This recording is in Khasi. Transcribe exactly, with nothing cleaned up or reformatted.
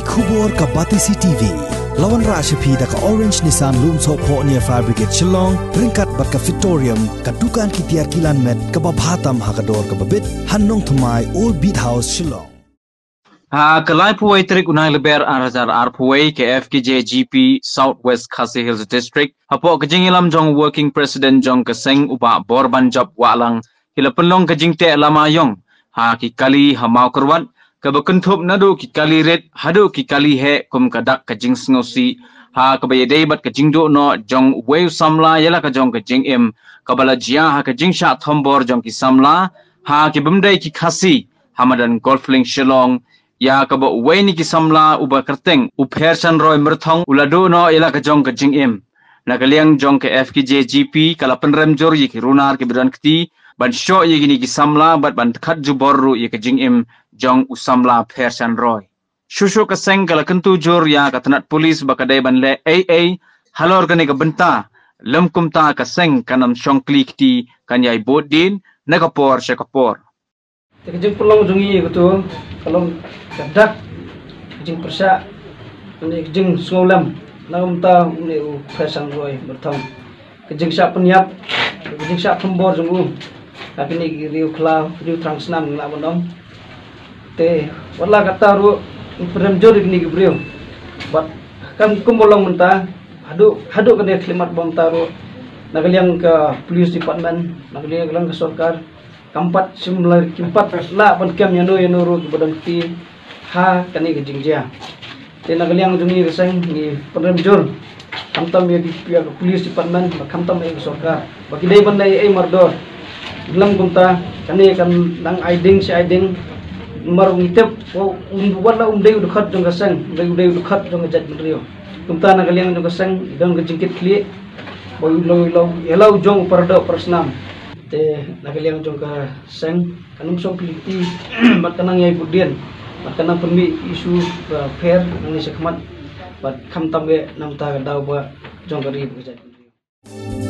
Khubor ka Batesi T V. La wanrah sha phi da ka Orange Nissan Lumsohphoh near Fire Brigade Shillong, ryngkat bad ka Victorium, ka dukan ki tiar kilan met kaba bha tam ha ka dor kaba bit, ha Nongthymmai, Old Beat House, Shillong. Ha ka laiphew wei tarik u Nailaber ar hajar arphew wei, ka F K J G P South West Khasi Hills District, hapoh ka jingïalam jong Working President jong ka seng u Bah Borbanjop Wahlang, ki la pynlong ka jingteh lama ïong ha ki kali ha Mawkyrwat, kaba kynthup naduh ki kali rit haduh ki kali heh, kum ka dak ka jingsngewsih, ha kaba ïadei bad ka jingduh noh jong uwei u samla ïa la ka jong ka jingim, kaba la jia ha ka jingshah thombor jong ki samla ha ki bym dei ki Khasi ha madan Golf Link Shillong, ïa kaba uwei na ki samla uba kyrteng u Pherchanroy Myrthong u la duh noh ïa la ka jong ka jingim. Na ka liang jong ka F K J G P ka la pynrem jur ïa ki runar kiba don kti ban shoh ïa kine ki samla bad ban khat jubor ruh ïa ka jingim jong u samla Pherchanroy. Shuh shuh ka seng ka la kyntu jur ïa ka tnat pulit ba ka dei ban leh ei ei halor kane ka bynta, lym kumta ka seng kan ym shong kli kti, kan ïai bud dien na ka por sha ka por. Te ka jingpynlong jong ngi ïa kato ka long ka dak, ka jingpyrshah, ka jingsngewlem na ka bynta une u Pherchanroy Myrthong. Ka jingshah pynïap, ka jingshah thombor jong u ha kine ki riew khlaw, riew thrang snam ngi lah ban ong. Te wat la katta ruh ngi pynrem jur ïa kine ki briew. Bad kam kumba long mynta, haduh haduh kane ka khyllipmat ba mynta ruh, na ka liang ka police department, na ka liang ka sorkar, kam pat shym la, kim pat lah ban kem ïano ïano ruh kiba don kti ha kane ka jingjia. Te na ka liang jong ngi ka seng ngi pynrem jur, khamtam ïa ki, ïa ka police department, bad khamtam ïa ka sorkar ba ki dei ban leh ei mardor. Lym kumta kane kan nang ai ding shi ai ding. Namar ngi tip, wat la um dei u dkhot jong ka seng, dei u dei u dkhot jong ka jaitbynriew. Kumta na ka liang jong ka seng ngi don ka jingkitkhlieh ba u long, u long ïa la u jong u paradoh parasnam. Te na ka liang jong ka seng kan ym shong kli kti, bad kan nang ïai bud dien, bad kan nang pynmih issue ba pher nangne shakhmat, bad khamtam eh na ka bynta ka daw ba jong ka ri bad ka jaitbynriew.